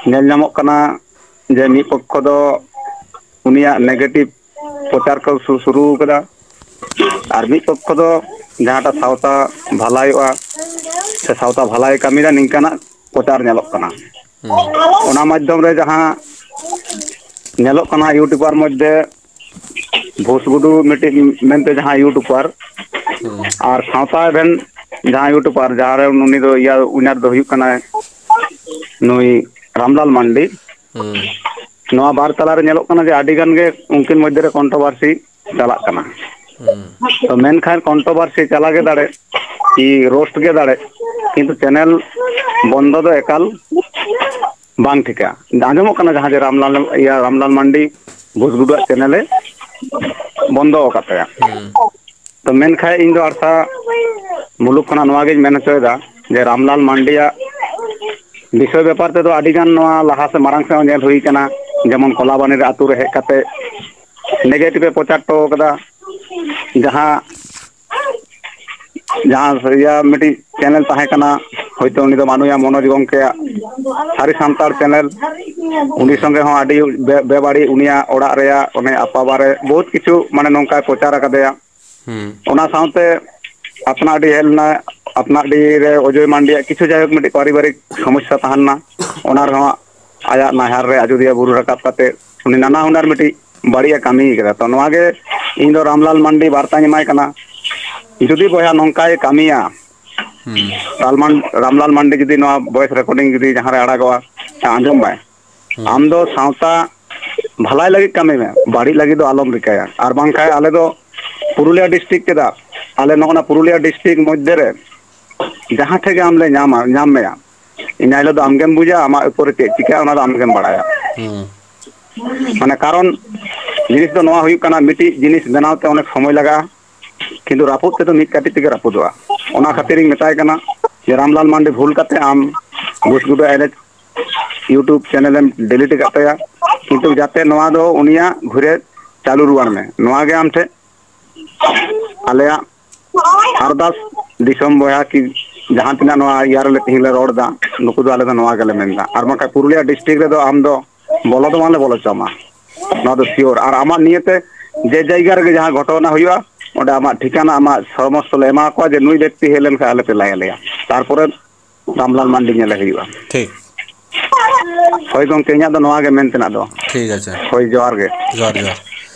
ᱧᱮᱞ ᱧᱟᱢᱚᱜ ᱠᱟᱱᱟ, ᱡᱮ ᱢᱤᱫ ᱯᱚᱠᱠᱷᱚ ᱫᱚ ᱩᱱᱤᱭᱟᱜ ᱱᱮᱜᱮᱴᱤᱵᱷ ᱯᱨᱚᱪᱟᱨ ᱠᱚ ᱥᱩ-, ᱥᱩᱨᱩ ᱠᱟᱫᱟ, ᱟᱨ ᱢᱤᱫ ᱯᱚᱠᱠᱷᱚ ᱫᱚ ᱡᱟᱦᱟᱸᱴᱟᱜ ᱥᱟᱶᱛᱟ ᱵᱷᱟᱞᱟᱭᱚᱜᱼᱟ ᱥᱮ ᱥᱟᱶᱛᱟ ᱵᱷᱟᱞᱟᱭ ᱠᱟᱹᱢᱤᱭᱮᱫᱟ, ᱱᱤᱝᱠᱟᱱᱟᱜ ᱯᱨᱚᱪᱟᱨ ᱧᱮᱞᱚᱜ ᱠᱟᱱᱟ᱾ ᱦᱩᱸ᱾ ᱚᱱᱟ ᱢᱟᱫᱽᱫᱷᱚᱢ ᱨᱮ ᱡᱟᱦᱟᱸ ᱧᱮᱞᱚᱜ ᱠᱟᱱᱟ, ᱤᱭᱩᱴᱩᱵᱟᱨ ᱢᱚᱫᱽᱫᱷᱮ ᱵᱷᱩᱥᱜᱩᱰᱩ ᱢᱤᱫᱴᱤᱡ ᱢᱮᱱᱛᱮ ᱡᱟᱦᱟᱸ ᱤᱭᱩᱴᱩᱵᱟᱨ, ᱦᱩᱸ᱾ ᱟᱨ ᱥᱟᱶᱛᱟ ᱮᱵᱷᱮᱱ ᱡᱟᱦᱟᱸ ᱤᱭᱩᱴᱩᱵᱟᱨ, ᱡᱟᱦᱟᱸ ᱨᱮ ᱩᱱᱤ ᱫᱚ ᱤᱭᱟᱹ ᱩᱭᱱᱟᱨ ᱫᱚ ᱦᱩᱭᱩᱜ ᱠᱟᱱᱟᱭ ᱱᱩᱭ ᱨᱟᱢᱞᱟᱞ ᱢᱟᱱᱰᱤ᱾ ᱦᱩᱸ᱾ ᱱᱚᱣᱟ ᱵᱟᱨ ᱛᱟᱞᱟᱨᱮ ᱧᱮᱞᱚᱜ ᱠᱟᱱᱟ ᱡᱮ ᱟᱹᱰᱤ ᱜᱟᱱ ᱜᱮ ᱩᱱᱠᱤᱱ ᱢᱚᱫᱽᱫᱷᱮ ᱨᱮ ᱠᱚᱱᱴᱨᱳᱵᱷᱟᱨᱥᱤ ᱪᱟᱞᱟᱜ ᱠᱟᱱᱟ᱾ ᱦᱩᱸ᱾ ᱛᱚ ᱢᱮᱱᱠᱷᱟᱱ ᱠᱚᱱᱴᱨᱳᱵᱷᱟᱨᱥᱤ ᱪᱟᱞᱟᱣ ᱜᱮ ᱫᱟᱲᱮ, ᱠᱤ ᱨᱳᱥᱴ ᱜᱮ ᱫᱟᱲᱮ, ᱠᱤᱱᱛᱩ ᱪᱮᱱᱮᱞ ᱵᱚᱱᱫᱚ ᱫᱚ ᱮᱠᱟᱞ ᱵᱟᱝ ᱴᱷᱤᱠᱟ᱾ ᱟᱸᱡᱚᱢᱚᱜ ᱠᱟᱱᱟ ᱡᱟᱦᱟᱸ ᱡᱮ ᱨᱟᱢᱞᱟᱞ, ᱤᱭᱟᱹ, ᱨᱟᱢᱞᱟᱞ ᱢᱟᱱᱰᱤ ᱵᱷᱩᱥᱜᱩᱰᱩᱣᱟᱜ ᱪᱮᱱᱮᱞᱮ ᱵᱚᱱᱫᱚ ᱟᱠᱟᱫ ᱛᱟᱭᱟ᱾ ᱦᱩᱸ᱾ ᱛᱚ ᱢᱮᱱᱠᱷᱟᱱ ᱤᱧ ᱫᱚ ᱟᱲᱥᱟ ᱢᱩᱞᱩᱠ ᱠᱷᱚᱱᱟᱜ ᱱᱚᱣᱟ ᱜᱤᱧ ᱢᱮᱱ ᱦᱚᱪᱚᱭᱮᱫᱟ ᱡᱮ ᱨᱟᱢᱞᱟᱞ ᱢᱟᱱᱰᱤᱭᱟᱜ ᱵᱤᱥᱚᱭ ᱵᱮᱯᱟᱨ ᱛᱮᱫᱚ ᱟᱹᱰᱤ ᱜᱟᱱ ᱱᱚᱣᱟ ᱞᱟᱦᱟ ᱥᱮ ᱢᱟᱲᱟᱝ ᱥᱮᱫ ᱦᱚᱸ ᱧᱮᱞ ᱦᱩᱭ ᱠᱟᱱᱟ, ᱡᱮᱢᱚᱱ ᱠᱚᱞᱟᱵᱟᱱᱤ ᱨᱮ ᱟᱛᱳ ᱨᱮ ᱦᱮᱡ ᱠᱟᱛᱮ ᱱᱮᱜᱮᱴᱤᱵᱷ ᱮ ᱯᱨᱚᱪᱟᱨ ᱦᱚᱴᱚ ᱠᱟᱫᱟ᱾ ᱡᱟᱦᱟᱸ, ᱡᱟᱦᱟᱸ ᱤᱭᱟᱹ ᱢᱤᱫᱴᱤᱡ ᱪᱮᱱᱮᱞ ᱛᱟᱦᱮᱸ ᱠᱟᱱᱟ, ᱦᱚᱭᱛᱳ ᱩᱱᱤ ᱫᱚ ᱢᱟᱱᱩᱭᱟ ᱢᱚᱱᱳᱡᱽ ᱜᱚᱢᱠᱮᱭᱟᱜ ᱥᱟᱹᱨᱤ ᱥᱟᱱᱛᱟᱲ ᱪᱮᱱᱮᱞ, ᱩᱱᱤ ᱥᱚᱸᱜᱮ ᱦᱚᱸ ᱟᱹᱰᱤ ᱵᱮ-, ᱵᱮᱵᱟᱹᱲᱤᱡ ᱩᱱᱤᱭᱟᱜ ᱚᱲᱟᱜ ᱨᱮᱭᱟᱜ ᱚᱱᱮ ᱟᱯᱟ ᱵᱟᱨᱮ ᱵᱚᱦᱩᱛ ᱠᱤᱪᱷᱩ ᱢᱟᱱᱮ ᱱᱚᱝᱠᱟᱭ ᱯᱨᱚᱪᱟᱨ ᱟᱠᱟᱫᱮᱭᱟ᱾ ᱦᱩᱸ᱾ ᱚᱱᱟ ᱥᱟᱶᱛᱮ ᱟᱯᱱᱟᱰᱤ ᱦᱮᱡ ᱞᱮᱱᱟ, ᱟᱯᱱᱟᱰᱤ ᱨᱮ ᱚᱡᱚᱭ ᱢᱟᱱᱰᱤᱭᱟᱜ ᱠᱤᱪᱷᱩ ᱡᱟᱭᱦᱳᱠ ᱢᱤᱫᱴᱤᱡ ᱯᱟᱨᱤᱵᱟᱨᱤᱠ ᱥᱚᱢᱚᱥᱥᱟ ᱛᱟᱦᱮᱸ ᱞᱮᱱᱟ, ᱚᱱᱟ ᱨᱮᱦᱚᱸ ᱟᱭᱟᱜ ᱱᱟᱭᱦᱟᱨ ᱨᱮ ᱟᱡᱚᱫᱤᱭᱟᱹ ᱵᱩᱨᱩ ᱨᱟᱠᱟᱵ ᱠᱟᱛᱮ ᱩᱱᱤ ᱱᱟᱱᱟ ᱦᱩᱱᱟᱹᱨ ᱢᱤᱫᱴᱤᱡ ᱵᱟᱹᱲᱤᱡ ᱮ ᱠᱟᱹᱢᱤ ᱠᱟᱫᱟ᱾ ᱛᱚ ᱱᱚᱣᱟ ᱜᱮ ᱤᱧ ᱫᱚ ᱨᱟᱢᱞᱟᱞ ᱢᱟᱱᱰᱤ ᱵᱟᱨᱛᱟᱧ ᱮᱢᱟᱭ ᱠᱟᱱᱟ, ᱡᱩᱫᱤ ᱵᱚᱭᱦᱟ ᱱᱚᱝᱠᱟᱭ ᱠᱟᱹᱢᱤᱭᱟ, ᱦᱩᱸ᱾ ᱨᱟᱞᱢᱟᱱ-, ᱨᱟᱢᱞᱟᱞ ᱢᱟᱱᱰᱤ ᱡᱩᱫᱤ ᱱᱚᱣᱟ ᱵᱷᱚᱭᱮᱥ ᱨᱮᱠᱚᱨᱰᱤᱝ ᱡᱩᱫᱤ ᱡᱟᱦᱟᱸ ᱨᱮ ᱟᱲᱟᱜᱚᱜᱼᱟ, ᱟᱸᱡᱚᱢ ᱢᱟᱭ᱾ ᱦᱩᱸ᱾ ᱟᱢ ᱫᱚ ᱥᱟᱶᱛᱟ ᱵᱷᱟᱞᱟᱭ ᱞᱟᱹᱜᱤᱫ ᱠᱟᱹᱢᱤ ᱢᱮ, ᱵᱟᱹᱲᱤᱡ ᱞᱟᱹᱜᱤᱫ ᱫᱚ ᱟᱞᱚᱢ ᱨᱤᱠᱟᱹᱭᱟ᱾ ᱟᱨ ᱵᱟᱝᱠᱷᱟᱱ ᱟᱞᱮ ᱫᱚ ᱯᱩᱨᱩᱞᱤᱭᱟᱹ ᱰᱤᱥᱴᱨᱤᱠᱴ ᱪᱮᱫᱟᱜ, ᱟᱞᱮ ᱱᱚᱜᱼᱚ ᱱᱟ ᱯᱩᱨᱩᱞᱤᱭᱟᱹ ᱰᱤᱥᱴᱨᱤᱠᱴ ᱢᱚᱫᱽᱫᱷᱮ ᱨᱮ ᱡᱟᱦᱟᱸ ᱴᱷᱮᱡ ᱜᱮ ᱟᱢ ᱞᱮ ᱧᱟᱢᱟ, ᱧᱟᱢ ᱢᱮᱭᱟ, ᱤᱱᱟᱹ ᱦᱤᱞᱳᱜ ᱫᱚ ᱟᱢ ᱜᱮᱢ ᱵᱩᱡᱟ, ᱟᱢᱟᱜ ᱩᱯᱚᱨ ᱨᱮ ᱪᱮᱫ ᱪᱤᱠᱟᱹᱜᱼᱟ, ᱚᱱᱟ ᱫᱚ ᱟᱢ ᱜᱮᱢ ᱵᱟᱲᱟᱭᱟ᱾ ᱦᱩᱸ᱾ ᱢᱟᱱᱮ ᱠᱟᱨᱚᱱ ᱡᱤᱱᱤᱥ ᱫᱚ ᱱᱚᱣᱟ ᱦᱩᱭᱩᱜ ᱠᱟᱱᱟ, ᱢᱤᱫᱴᱤᱡ ᱡᱤᱱᱤᱥ ᱵᱮᱱᱟᱣ ᱛᱮ ᱚᱱᱮᱠ ᱥᱚᱢᱚᱭ ᱞᱟᱜᱟᱜᱼᱟ, ᱠᱤᱱᱛᱩ ᱨᱟᱹᱯᱩᱫ ᱛᱮᱫᱚ ᱢᱤᱫ ᱠᱟᱹᱴᱤᱡ ᱛᱮᱜᱮ ᱨᱟᱹᱯᱩᱫᱚᱜᱼᱟ᱾ ᱚᱱᱟ ᱠᱷᱟᱹᱛᱤᱨ ᱤᱧ ᱢᱮᱛᱟᱭ ᱠᱟᱱᱟ ᱡᱮ, "ᱨᱟᱢᱞᱟᱞ ᱢᱟᱱᱰᱤ, ᱵᱷᱩᱞ ᱠᱟᱛᱮ ᱟᱢ ᱜᱷᱩᱥᱜᱩᱰᱟ ᱮᱱᱮᱡ YouTube ᱪᱮᱱᱮᱞ ᱮᱢ ᱰᱤᱞᱤᱴ ᱟᱠᱟᱫ ᱛᱟᱭᱟ, ᱠᱤᱱᱛᱩ ᱡᱟᱛᱮ ᱱᱚᱣᱟ ᱫᱚ ᱩᱱᱤᱭᱟᱜ ᱜᱷᱩᱨᱮ ᱪᱟᱹᱞᱩ ᱨᱩᱣᱟᱹᱲ ᱢᱮ, ᱱᱚᱣᱟ ᱜᱮ ᱟᱢ ᱴᱷᱮᱱ ᱟᱞᱮᱭᱟᱜ ᱟᱨᱫᱟᱥ ᱫᱤᱥᱚᱢ ᱵᱚᱭᱦᱟ ᱠᱤ ᱡᱟᱦᱟᱸ ᱛᱤᱱᱟᱹᱜ ᱱᱚᱣᱟ ᱤᱭᱟᱹ ᱨᱮᱞᱮ ᱛᱮᱦᱮᱧ ᱞᱮ ᱨᱚᱲ ᱮᱫᱟ, ᱱᱩᱠᱩ ᱫᱚ ᱟᱞᱮ ᱫᱚ ᱱᱚᱣᱟ ᱜᱮᱞᱮ ᱢᱮᱱ ᱮᱫᱟ᱾ ᱟᱨ ᱵᱟᱝᱠᱷᱟᱱ ᱯᱩᱨᱩᱞᱤᱭᱟᱹ ᱰᱤᱥᱴᱨᱤᱠᱴ ᱨᱮᱫᱚ ᱟᱢ ᱫᱚ ᱵᱚᱞᱚ ᱫᱚ ᱵᱟᱝᱞᱮ ᱵᱚᱞᱚ ᱦᱚᱪᱚ ᱟᱢᱟ, ᱱᱚᱣᱟ ᱫᱚ ᱥᱤᱭᱳᱨ᱾ ᱟᱨ ᱟᱢᱟᱜ ᱱᱤᱭᱮᱛᱮ ᱡᱮ ᱡᱟᱭᱜᱟ ᱨᱮᱜᱮ ᱡᱟᱦᱟᱸ ᱜᱷᱚᱴᱚᱱᱟ ᱦᱩᱭᱩᱜᱼᱟ, ᱚᱸᱰᱮ ᱟᱢᱟᱜ ᱴᱷᱤᱠᱟᱱᱟ, ᱟᱢᱟᱜ ᱥᱚᱢᱚᱥᱛᱚ ᱞᱮ ᱮᱢᱟ ᱠᱚᱣᱟ ᱡᱮ ᱱᱩᱭ ᱵᱮᱠᱛᱤ ᱦᱮᱡ ᱞᱮᱱᱠᱷᱟᱱ ᱟᱞᱮ ᱯᱮ ᱞᱟᱹᱭ ᱟᱞᱮᱭᱟ, ᱛᱟᱨᱯᱚᱨᱮ ᱨᱟᱢᱞᱟᱞ ᱢᱟᱱᱰᱤ ᱧᱮᱞᱮ ᱦᱩᱭᱩᱜᱼᱟ᱾ ᱴᱷᱤᱠ᱾ ᱦᱳᱭ ᱜᱚᱢᱠᱮ, ᱤᱧᱟᱹᱜ ᱫᱚ ᱱᱚᱣᱟ ᱜᱮ ᱢᱮᱱ ᱛᱮᱱᱟᱜ ᱫᱚ᱾ ᱴᱷᱤᱠ ᱟᱪᱷᱮ᱾ ᱦᱳᱭ, ᱡᱚᱦᱟᱨ ᱜᱮ᱾ ᱡᱚᱦᱟᱨ, ᱡᱚᱦᱟᱨ᱾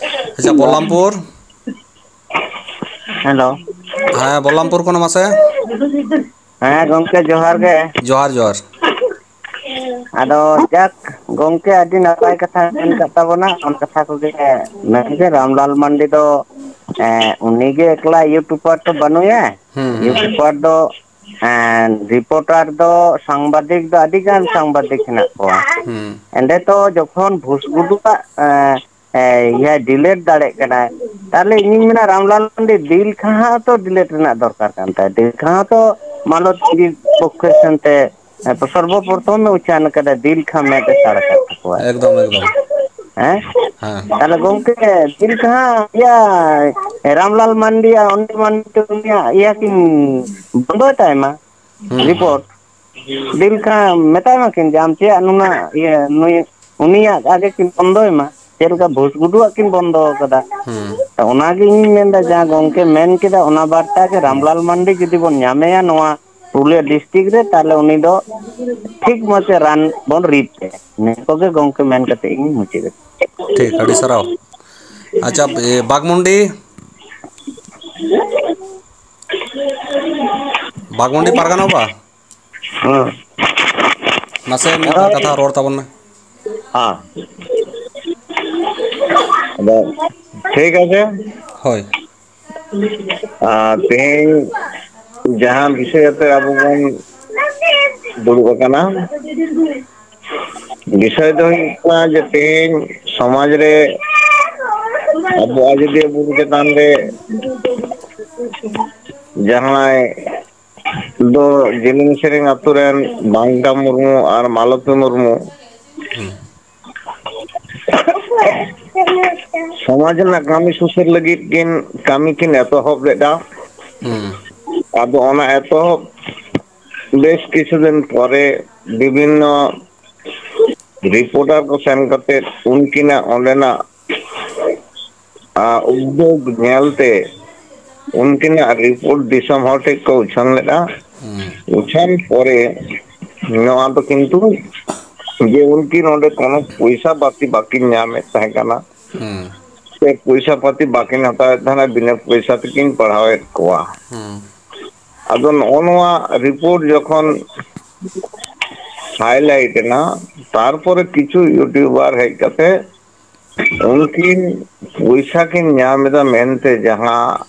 ᱟᱪᱪᱷᱟ, ᱵᱚᱞᱞᱟᱢᱯᱩᱨ᱾ ᱦᱮᱞᱳ᱾ ᱦᱮᱸ, ᱵᱚᱞᱞᱟᱢᱯᱩᱨ ᱠᱷᱚᱱ ᱢᱟᱥᱮ᱾ ᱦᱮᱸ ᱜᱚᱢᱠᱮ, ᱡᱚᱦᱟᱨ ᱜᱮ᱾ ᱡᱚᱦᱟᱨ, ᱡᱚᱦᱟᱨ᱾ ᱟᱫᱚ ᱡᱟᱠ, ᱜᱚᱢᱠᱮ ᱟᱹᱰᱤ ᱱᱟᱯᱟᱭ ᱠᱟᱛᱷᱟ ᱢᱮᱱ ᱠᱟᱫ ᱛᱟᱵᱚᱱᱟ᱾ ᱚᱱᱟ ᱠᱟᱛᱷᱟ ᱠᱚᱜᱮ ᱢᱮᱱᱜᱮ, ᱨᱟᱢᱞᱟᱞ ᱢᱟᱱᱰᱤ ᱫᱚ, ᱮᱸ, ᱩᱱᱤᱜᱮ ᱮᱠᱞᱟ ᱭᱩᱴᱩᱵᱟᱨ ᱫᱚ ᱵᱟᱹᱱᱩᱭᱟ᱾ ᱦᱩᱸ, ᱦᱩᱸ᱾ ᱭᱩᱴᱩᱵᱟᱨ ᱫᱚ, ᱮᱸ, ᱨᱤᱯᱳᱨᱴᱟᱨ ᱫᱚ, ᱥᱟᱝᱵᱟᱫᱤᱠ ᱫᱚ ᱟᱹᱰᱤ ᱜᱟᱱ ᱥᱟᱝᱵᱟᱫᱤᱠ ᱦᱮᱱᱟᱜ ᱠᱚᱣᱟ᱾ ᱦᱩᱸ᱾ ᱮᱸᱰᱮ ᱛᱚ ᱡᱚᱠᱷᱚᱱ ᱵᱷᱩᱥᱜᱩᱰᱩᱣᱟᱜ, ᱮᱸ, ᱮ, ᱤᱭᱟᱹ ᱰᱤᱞᱮᱴ ᱫᱟᱲᱮᱜ ᱠᱟᱱᱟᱭ, ᱛᱟᱦᱞᱮ ᱤᱧᱤᱧ ᱢᱮᱱᱟ ᱨᱟᱢᱞᱟᱞ ᱢᱟᱱᱰᱤ ᱫᱤᱞ ᱠᱷᱟᱸ ᱦᱚᱸ ᱛᱚ ᱰᱤᱞᱮᱴ ᱨᱮᱱᱟᱜ ᱫᱚᱨᱠᱟᱨ ᱠᱟᱱ ᱛᱟᱭᱟ᱾ ᱫᱤᱞ ᱠᱷᱟᱸ ᱦᱚᱸ ᱛᱚ ᱢᱟᱱᱚᱛ ᱡᱤᱵᱤ ᱯᱚᱠᱠᱷᱮ ᱥᱮᱱᱛᱮ, ᱮ, ᱥᱚᱨᱵᱚ ᱯᱨᱚᱛᱷᱚᱢ ᱮ ᱩᱪᱷᱟᱱ ᱠᱟᱫᱟ, ᱫᱤᱞ ᱠᱷᱟᱸ ᱢᱮᱫ ᱮ ᱥᱟᱲ ᱠᱟᱫ ᱛᱟᱠᱚᱣᱟ᱾ ᱮᱠᱫᱚᱢ, ᱮᱠᱫᱚᱢ᱾ ᱦᱮᱸ? ᱦᱮᱸ᱾ ᱛᱟᱦᱞᱮ ᱜᱚᱢᱠᱮ, ᱫᱤᱞ ᱠᱷᱟᱸ ᱤᱭᱟᱹ ᱨᱟᱢᱞᱟᱞ ᱢᱟᱱᱰᱤᱭᱟ, ᱚᱱᱤᱞ ᱢᱟᱱᱰᱤ ᱩᱱᱤᱭᱟᱜ ᱤᱭᱟᱹ ᱠᱤᱱ ᱵᱚᱱᱫᱚᱭ ᱛᱟᱭ ᱢᱟ, ᱦᱩᱸ, ᱦᱩᱸ᱾ ᱨᱤᱯᱳᱨᱴ᱾ ᱫᱤᱞ ᱠᱷᱟᱸ ᱢᱮᱛᱟᱭ ᱢᱟ ᱠᱤᱱ ᱡᱮ ᱟᱢ ᱪᱮᱫ ᱱᱩᱱᱟᱹᱜ ᱤᱭᱟᱹ, ᱱᱩᱭ, ᱩᱱᱤᱭᱟᱜ ᱟᱜᱮ ᱠᱤᱱ ᱵᱚᱱᱫᱚᱭ ᱢᱟ, ᱪᱮᱫ ᱞᱮᱠᱟ ᱵᱷᱩᱥ ᱜᱩᱰᱩᱣᱟᱜ ᱠᱤᱱ ᱵᱚᱱᱫᱚ ᱠᱟᱫᱟ᱾ ᱦᱩᱸ᱾ ᱛᱚ ᱚᱱᱟᱜᱮ ᱤᱧᱤᱧ ᱢᱮᱱᱫᱟ, ᱡᱟᱦᱟᱸ ᱜᱚᱝᱠᱮ ᱢᱮᱱ ᱠᱮᱫᱟ, ᱚᱱᱟ ᱵᱟᱨᱛᱟ ᱜᱮ ᱦᱩᱸ᱾ ᱨᱟᱢᱞᱟᱞ ᱢᱟᱱᱰᱤ ᱡᱩᱫᱤ ᱵᱚᱱ ᱧᱟᱢᱮᱭᱟ ᱱᱚᱣᱟ ᱯᱩᱨᱩᱞᱤᱭᱟᱹ ᱰᱤᱥᱴᱨᱤᱠᱴ ᱨᱮ, ᱛᱟᱦᱞᱮ ᱩᱱᱤ ᱫᱚ ᱴᱷᱤᱠ ᱢᱚᱛᱚ ᱨᱟᱱ ᱵᱚᱱ ᱨᱤᱫ ᱛᱟᱭᱟ᱾ ᱱᱤᱭᱟᱹ ᱠᱚᱜᱮ ᱜᱚᱝᱠᱮ ᱢᱮᱱ ᱠᱟᱛᱮ ᱤᱧ ᱢᱩᱪᱟᱹᱫ ᱮᱫᱟ᱾ ᱴᱷᱤᱠ, ᱟᱹᱰᱤ ᱥᱟᱨᱦᱟᱣ᱾ ᱟᱪᱪᱷᱟ, ᱮ, ᱵᱟᱜᱽᱢᱩᱱᱰᱤ, ᱵᱟᱜᱽᱢᱩᱱᱰᱤ ᱯᱟᱨᱜᱟᱱᱟ ᱵᱟ? ᱦᱮᱸ᱾ ᱱᱟᱥᱮ ᱢᱤᱫ ᱵᱟᱨ ᱠᱟᱛᱷᱟ ᱨᱚᱲ ᱛᱟᱵᱚᱱ ᱢᱮ᱾ ᱦᱮᱸ᱾ ᱟᱫᱚ ᱴᱷᱤᱠ ᱟᱪᱷᱮ᱾ ᱦᱳᱭ᱾ ᱟᱨ ᱛᱮᱦᱮᱧ ᱡᱟᱦᱟᱸ ᱵᱤᱥᱚᱭ ᱟᱛᱮ ᱟᱵᱚ ᱵᱚᱱ ᱫᱩᱲᱩᱵ ᱟᱠᱟᱱᱟ, ᱵᱤᱥᱚᱭ ᱫᱚ ᱦᱩᱭᱩᱜ ᱠᱟᱱᱟ ᱡᱮ ᱛᱮᱦᱮᱧ ᱥᱚᱢᱟᱡᱽ ᱨᱮ ᱟᱵᱚ ᱟᱡᱚᱫᱤᱭᱟᱹ ᱵᱩᱨᱩ ᱪᱮᱛᱟᱱ ᱨᱮ ᱡᱟᱦᱟᱸᱭ ᱫᱚ ᱡᱤᱞᱤᱧ ᱥᱮᱨᱮᱧ ᱟᱛᱳ ᱨᱮᱱ ᱵᱟᱝᱜᱟ ᱢᱩᱨᱢᱩ ᱟᱨ ᱢᱟᱞᱚᱛᱤ ᱢᱩᱨᱢᱩ ᱥᱚᱢᱟᱡᱽ ᱨᱮᱱᱟᱜ ᱠᱟᱹᱢᱤ ᱥᱩᱥᱟᱹᱨ ᱞᱟᱹᱜᱤᱫ ᱠᱤᱱ ᱠᱟᱹᱢᱤ ᱠᱤᱱ ᱮᱛᱚᱦᱚᱵ ᱞᱮᱫᱟ᱾ ᱦᱩᱸ᱾ ᱟᱫᱚ ᱚᱱᱟ ᱮᱛᱚᱦᱚᱵ ᱵᱮᱥ ᱠᱤᱪᱷᱩ ᱫᱤᱱ ᱯᱚᱨᱮ ᱵᱤᱵᱷᱤᱱᱱᱚ ᱨᱤᱯᱳᱨᱴᱟᱨ ᱠᱚ ᱥᱮᱱ ᱠᱟᱛᱮ ᱩᱱᱠᱤᱱᱟᱜ ᱚᱸᱰᱮᱱᱟᱜ, ᱟ, ᱩᱫᱽᱫᱳᱜᱽ ᱧᱮᱞᱛᱮ ᱩᱱᱠᱤᱱᱟᱜ ᱨᱤᱯᱳᱨᱴ ᱫᱤᱥᱚᱢ ᱦᱚᱲ ᱴᱷᱮᱱ ᱠᱚ ᱩᱪᱷᱟᱹᱱ ᱞᱮᱫᱟ᱾ ᱦᱩᱸ᱾ ᱩᱪᱷᱟᱹᱱ ᱯᱚᱨᱮ ᱱᱚᱣᱟ ᱫᱚ ᱠᱤᱱᱛᱩ ᱡᱮ ᱩᱱᱠᱤᱱ ᱚᱸᱰᱮ ᱠᱳᱱᱳ ᱯᱚᱭᱥᱟ ᱯᱟᱹᱛᱤ ᱵᱟᱹᱠᱤᱱ ᱧᱟᱢᱮᱫ ᱛᱟᱦᱮᱸ ᱠᱟᱱᱟ, ᱦᱩᱸ᱾ ᱥᱮ ᱯᱚᱭᱥᱟ ᱯᱟᱹᱛᱤ ᱵᱟᱹᱠᱤᱱ ᱦᱟᱛᱟᱣᱮᱫ ᱛᱟᱦᱮᱱᱟ, ᱵᱤᱱᱟᱹ ᱯᱚᱭᱥᱟ ᱛᱮᱠᱤᱱ ᱯᱟᱲᱦᱟᱣᱮᱫ ᱠᱚᱣᱟ᱾ ᱦᱩᱸ᱾ ᱟᱫᱚ ᱱᱚᱜᱼᱚ ᱱᱚᱣᱟ ᱨᱤᱯᱳᱨᱴ ᱡᱚᱠᱷᱚᱱ ᱦᱟᱭᱞᱟᱭᱤᱴ ᱮᱱᱟ, ᱛᱟᱨᱯᱚᱨᱮ ᱠᱤᱪᱷᱩ ᱤᱭᱩᱴᱩᱵᱟᱨ ᱦᱮᱡ ᱠᱟᱛᱮ ᱩᱱᱠᱤᱱ ᱯᱚᱭᱥᱟ ᱠᱤᱱ ᱧᱟᱢ ᱮᱫᱟ ᱢᱮᱱᱛᱮ ᱡᱟᱦᱟᱸ,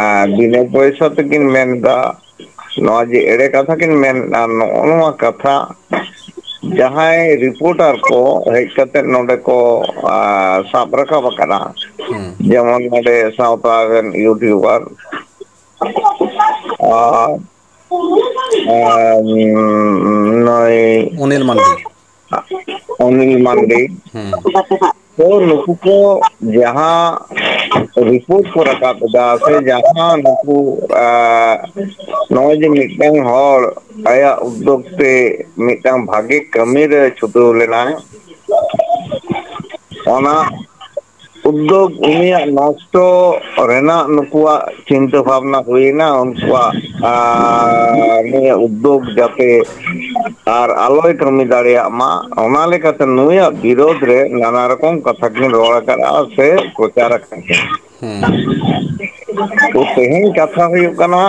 ᱟᱨ ᱵᱤᱱᱟᱹ ᱯᱚᱭᱥᱟ ᱛᱮᱠᱤᱱ ᱢᱮᱱ ᱮᱫᱟ, ᱱᱚᱣᱟ ᱡᱮ ᱮᱲᱮ ᱠᱟᱛᱷᱟ ᱠᱤᱱ ᱢᱮᱱ ᱮᱫᱟ, ᱱᱚᱜᱼᱚ ᱱᱚᱣᱟ ᱠᱟᱛᱷᱟ ᱡᱟᱦᱟᱸᱭ ᱨᱤᱯᱳᱨᱴᱟᱨ ᱠᱚ ᱦᱮᱡ ᱠᱟᱛᱮ ᱱᱚᱰᱮ ᱠᱚ, ᱟᱨ, ᱥᱟᱵ ᱨᱟᱠᱟᱵ ᱟᱠᱟᱫᱟ, ᱦᱩᱸ᱾ ᱡᱮᱢᱚᱱ ᱱᱚᱰᱮ ᱥᱟᱶᱛᱟ ᱨᱮᱱ ᱤᱭᱩᱴᱩᱵᱟᱨ, ᱟᱨ, ᱟᱨ, ᱱᱩᱭ ᱚᱱᱤᱞ ᱢᱟᱱᱰᱤ᱾ ᱚᱱᱤᱞ ᱢᱟᱱᱰᱤ᱾ ᱦᱩᱸ᱾ ᱛᱚ ᱱᱩᱠᱩ ᱠᱚ ᱡᱟᱦᱟᱸ ᱨᱤᱯᱳᱨᱴ ᱠᱚ ᱨᱟᱠᱟᱵ ᱮᱫᱟ ᱥᱮ ᱡᱟᱦᱟᱸ ᱱᱩᱠᱩ, ᱟᱸ, ᱱᱚᱜᱼᱚᱭ ᱡᱮ ᱢᱤᱫᱴᱟᱝ ᱦᱚᱲ ᱟᱭᱟᱜ ᱩᱫᱽᱫᱳᱜᱽ ᱛᱮ ᱢᱤᱫᱴᱟᱝ ᱵᱷᱟᱜᱮ ᱠᱟᱹᱢᱤ ᱨᱮ ᱪᱷᱩᱴᱟᱹᱣ ᱞᱮᱱᱟᱭ, ᱚᱱᱟ ᱩᱫᱽᱫᱳᱜᱽ ᱩᱱᱤᱭᱟᱜ ᱱᱚᱥᱴᱚ ᱨᱮᱱᱟᱜ ᱱᱩᱠᱩᱣᱟᱜ ᱪᱤᱱᱛᱟᱹ ᱵᱷᱟᱵᱽᱱᱟ ᱦᱩᱭᱮᱱᱟ, ᱩᱱᱠᱩᱣᱟᱜ, ᱟᱨ, ᱱᱩᱭᱟᱜ ᱩᱫᱽᱫᱳᱜᱽ ᱡᱟᱛᱮ ᱟᱨ ᱟᱞᱚᱭ ᱠᱟᱹᱢᱤ ᱫᱟᱲᱮᱭᱟᱜ ᱢᱟ, ᱚᱱᱟ ᱞᱮᱠᱟᱛᱮ ᱱᱩᱭᱟᱜ ᱵᱤᱨᱳᱫᱷ ᱨᱮ ᱱᱟᱱᱟ ᱨᱚᱠᱚᱢ ᱠᱟᱛᱷᱟ ᱠᱤᱱ ᱨᱚᱲ ᱟᱠᱟᱫᱼᱟ ᱥᱮ ᱯᱨᱚᱪᱟᱨ ᱟᱠᱟᱫᱼᱟ᱾ ᱦᱩᱸ᱾ ᱛᱚ ᱛᱮᱦᱮᱧ ᱠᱟᱛᱷᱟ ᱦᱩᱭᱩᱜ ᱠᱟᱱᱟ,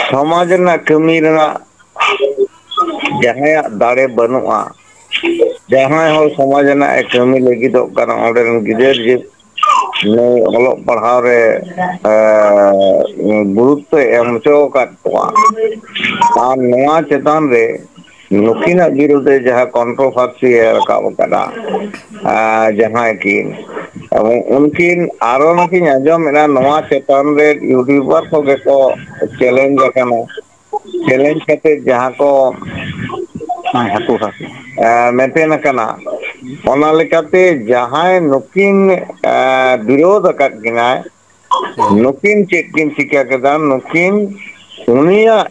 ᱥᱚᱢᱟᱡᱽ ᱨᱮᱱᱟᱜ ᱠᱟᱹᱢᱤ ᱨᱮᱱᱟᱜ ᱡᱟᱦᱟᱸᱭᱟᱜ ᱫᱟᱲᱮ ᱵᱟᱹᱱᱩᱜᱼᱟ, ᱡᱟᱦᱟᱸᱭ ᱦᱚᱲ ᱥᱚᱢᱟᱡᱽ ᱨᱮᱱᱟᱜ ᱮ ᱠᱟᱹᱢᱤ ᱞᱟᱹᱜᱤᱫᱚᱜ ᱠᱟᱱᱟ, ᱚᱸᱰᱮ ᱨᱮᱱ ᱜᱤᱫᱟᱹᱨ ᱡᱮ ᱱᱩᱭ ᱚᱞᱚᱜ ᱯᱟᱲᱦᱟᱣ ᱨᱮ, ᱮ, ᱜᱩᱨᱩᱛᱛᱚᱭ ᱮᱢ ᱦᱚᱪᱚ ᱟᱠᱟᱫ ᱠᱚᱣᱟ, ᱟᱨ ᱱᱚᱣᱟ ᱪᱮᱛᱟᱱ ᱨᱮ ᱱᱩᱠᱤᱱᱟᱜ ᱵᱤᱨᱩᱫᱷ ᱨᱮ ᱡᱟᱦᱟᱸ ᱠᱚᱱᱴᱨᱳᱵᱷᱟᱨᱥᱤ ᱨᱟᱠᱟᱵ ᱟᱠᱟᱱᱟ, ᱟᱨ ᱡᱟᱦᱟᱸᱭ ᱠᱤᱱ, ᱮᱵᱚᱝ ᱩᱱᱠᱤᱱ ᱟᱨᱚ ᱱᱟᱠᱤᱱ ᱟᱸᱡᱚᱢᱮᱫᱼᱟ, ᱱᱚᱣᱟ ᱪᱮᱛᱟᱱ ᱨᱮ ᱤᱭᱩᱴᱩᱵᱟᱨ ᱠᱚᱜᱮ ᱠᱚ ᱪᱮᱞᱮᱧᱡᱽ ᱟᱠᱟᱱᱟ᱾ ᱪᱮᱞᱮᱧᱡᱽ ᱠᱟᱛᱮ ᱡᱟᱦᱟᱸ ᱠᱚ ᱦᱮᱸ, ᱦᱟᱹᱠᱩ, ᱦᱟᱹᱠᱩ᱾ ᱮ, ᱢᱮᱱᱴᱮᱱ ᱟᱠᱟᱱᱟ, ᱚᱱᱟ ᱞᱮᱠᱟᱛᱮ ᱡᱟᱦᱟᱸᱭ ᱱᱩᱠᱤᱱ, ᱮ, ᱵᱤᱨᱳᱫᱷ ᱟᱠᱟᱫ ᱠᱤᱱᱟᱭ, ᱱᱩᱠᱤᱱ ᱪᱮᱫ ᱠᱤᱱ ᱪᱤᱠᱟᱹ ᱠᱮᱫᱟ? ᱱᱩᱠᱤᱱ ᱩᱱᱤᱭᱟᱜ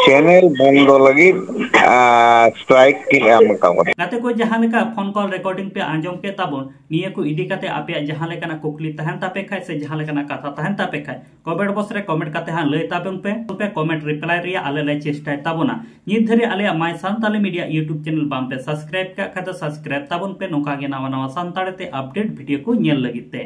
ᱪᱮᱱᱮᱞ ᱵᱚᱱᱫᱚ ᱞᱟᱹᱜᱤᱫ, ᱟ, ᱥᱴᱨᱟᱭᱤᱠ ᱠᱤᱱ ᱮᱢ ᱟᱠᱟᱫᱟ᱾ ᱜᱟᱛᱮ ᱠᱚ, ᱡᱟᱦᱟᱸ ᱞᱮᱠᱟ ᱯᱷᱳᱱ ᱠᱚᱞ ᱨᱮᱠᱚᱨᱰᱤᱝ ᱯᱮ ᱟᱸᱡᱚᱢ ᱠᱮᱫ ᱛᱟᱵᱚᱱ, ᱱᱤᱭᱟᱹ ᱠᱚ ᱤᱫᱤ ᱠᱟᱛᱮ ᱟᱯᱮᱭᱟᱜ ᱡᱟᱦᱟᱸ ᱞᱮᱠᱟᱱᱟᱜ ᱠᱩᱠᱞᱤ ᱛᱟᱦᱮᱱ ᱛᱟᱯᱮ ᱠᱷᱟᱡ ᱥᱮ ᱡᱟᱦᱟᱸ ᱞᱮᱠᱟᱱᱟᱜ ᱠᱟᱛᱷᱟ ᱛᱟᱦᱮᱱ ᱛᱟᱯᱮ ᱠᱷᱟᱡ, ᱠᱚᱢᱮᱱᱴ ᱵᱚᱠᱥ ᱨᱮ ᱠᱚᱢᱮᱱᱴ ᱠᱟᱛᱮ ᱦᱟᱸᱜ ᱞᱟᱹᱭ ᱛᱟᱵᱚᱱ ᱯᱮ᱾ ᱯᱮ ᱠᱚᱢᱮᱱᱴ ᱨᱤᱯᱞᱟᱭ ᱨᱮᱭᱟᱜ ᱟᱞᱮ ᱞᱮ ᱪᱮᱥᱴᱟᱭ ᱛᱟᱵᱚᱱᱟ᱾ ᱱᱤᱛ ᱫᱷᱟᱹᱨᱤᱡ ᱟᱞᱮᱭᱟᱜ My Santali Media YouTube channel ᱵᱟᱝ ᱯᱮ ᱥᱟᱵᱥᱠᱨᱟᱭᱤᱵ ᱠᱟᱜ ᱠᱷᱟᱡ ᱫᱚ ᱥᱟᱵᱥᱠᱨᱟᱭᱤᱵ ᱛᱟᱵᱚᱱ ᱯᱮ᱾ ᱱᱚᱝᱠᱟ ᱜᱮ ᱱᱟᱣᱟ ᱱᱟᱣᱟ ᱥᱟᱱᱛᱟᱲᱤ ᱛᱮ ᱟᱯᱰᱮᱴ ᱵᱷᱤᱰᱤᱭᱳ ᱠᱚ ᱧᱮᱞ ᱞᱟᱹᱜᱤᱫ ᱛᱮ᱾